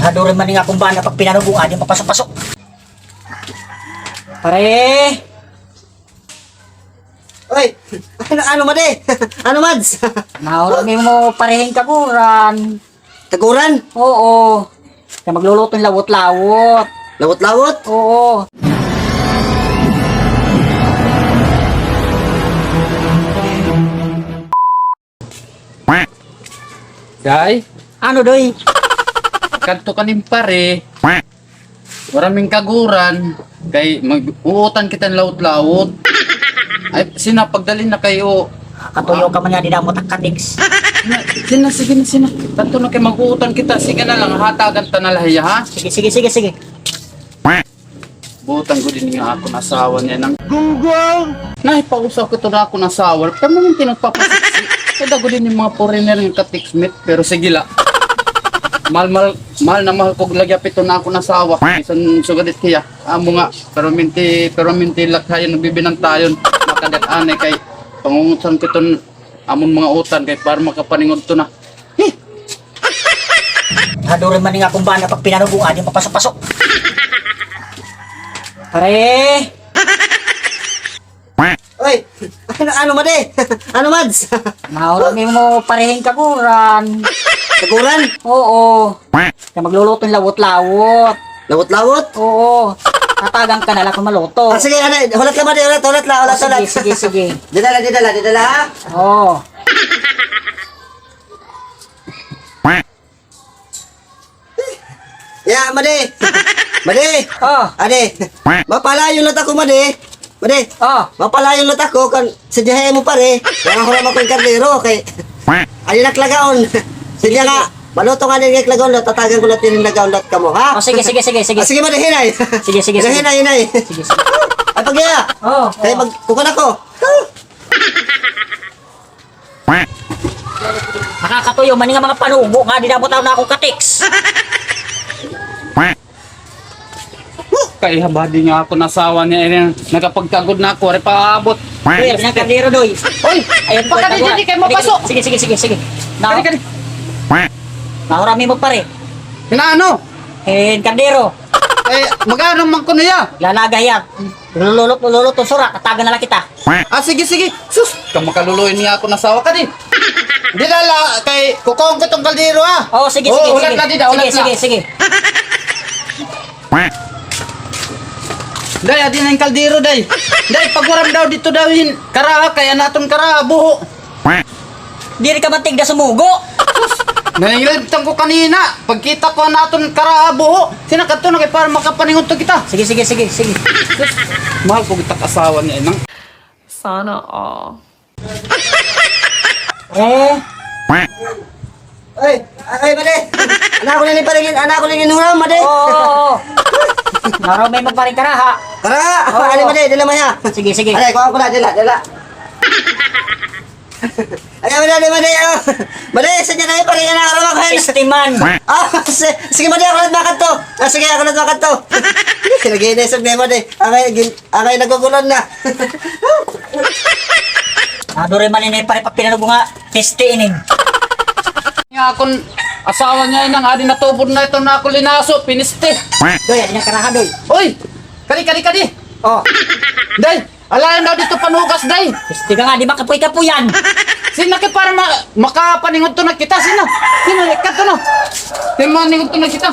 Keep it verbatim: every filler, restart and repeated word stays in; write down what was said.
Naduri man nga akon bana pagpinanugo, adi mapasok-pasok. Pare! Oy, ano, ano, Madi? Ano, Mads? Nahuram mi mo pare hin kaguran. Kaguran? Oo. Kay magluluto hin lawot-lawot. Lawot-lawot? Oo. Day? Ano, Doy? Kadto ka nin pare. Waray mi kaguran. Kay mag-uutan kita hin lawot-lawot. Ay, sina, pagdali na kay. Katuyo ka man nga, dida mo ta ka-text. Sina, sige na, sina. Kadto na kay mag-uutan kita. Sige na la, hatagan ta na la hiya, ha? Sige, sige, sige, sige. Buotan gud ini nga akon asawa niyan. Gunggong! Nahipausa ko ito nga akon asawa. Permanente nagpapasiksi. Kada gud ini mga foreigner nga ka-text mate. Pero sige la. Mahal, mahal, mahal na mahal ko lagi ito nga akon asawa. Bisan sugad it hiya. Amo nga, permanente, permanente la hiya nagbibinantayon. Makadat anay kay pangungutan ko iton amon mga utan kay para makapaningudto na. Hi! Naduri man nga akon bana pagpinanugo, adi mapasok-pasok. Pare! Oy! Ano, ano, Madi? Ano, Mads? Nahuram mi mo pare hin kaguran. Kaguran? Oo. Kay magluluto hin lawot-lawot. Lawot-lawot? Oo. Tatagan ka na la kon maluto. Ah, sige, ano, hulat la, Madi, hulat, hulat la, hulat, hulat. Sige, sige, sige. Dida la, dida la, dida la, ha? Oo. Ya, Madi. Madi. Oh. Adi. Mapalayon la it ako, Madi. Madi. Oh. Mapalayon la it ako kan sadya ha imo pare. Nga huram ako hin kardero kay adi na ak lagaon. Sige nga, maluto nga adi nga ak lagaon, tatagan ko la it lagaon la kamo, ha? Oh, sige, sige, sige, sige. Ah, sige, Madi, hinay. Sige, sige, sige. Hinay, hinay. Sige, sige. Ay, pagya. Oh. Kay magkukuan ako. Nakakatuyo man nga mga panugo nga adi na mo taon na ako ka-text. Kay habadi nga akon asawa niya, eh, nagapagkagod na ako, waray pa aabot. Doy, adi na kardero, Doy. Oy, pakadi didi kay mapaso. Sige, sige, sige, sige. Na, kadi, kadi. Nahuram mi mo pare. Inaano? Eh, kardero. Eh, mag-ano man kuno hiya? Lalaga hiya. Lulot, lulot, sura, tatagan na la kita. Ah, sige, sige. Sus, ka makaluluoy niya akon asawa ka di. Dida la, kay kukuon ko iton kaldero, ha? Oh, sige, sige, sige. Hulat la dida, hulat la. Sige, sige, sige. Day, adi na it kaldero, day. Day, paghuram daw didto daw hin karaha, kay an aton karaha, buho. Diri ka man tigda sumugo. Nahinglibtan ko kanina. Pagkita ko an aton karaha buho. Sina kadto na kay para makapaningudto kita. Sige, sige, sige, sige. Sus, mahal ko kita asawa niya, inang. Sana all. Eh. Ay, ay, Madi. An ako na ni paringin, an ako na ni huram, Madi. Oo, oo, oo. Nahuram mi mo pare hin karaha. Karaha? Oo. Adi, Madi, dala mo hiya. Sige, sige. Ay, kuha ko na, dala, dala. Ay, Madi, Madi, Madi, oh. Madi, sadya na, pare, nga nakarama ko, hen. Piste man. Ah, si-, sige, Madi, ako na makadto. Ah, sige, ako na makadto. Nag-iinisog na, Madi. Angay, gin-, angay, nagugulan na. Naduri man ini, pare, pagpinanugo nga piste ini. Nga akon asawa niya, inang, adi natubod na iton akon linaso, piniste. Doy, adi na karaha, Doy. Oy! Kadi, kadi, kadi! Oh. Day! Alayon daw didto panhugas, day. Piste ka nga, di makapoy-kapoyan. Sina kay para ma-, makapaningudto na kita, sina? Sina, kadto na. Kay maningudto na kita.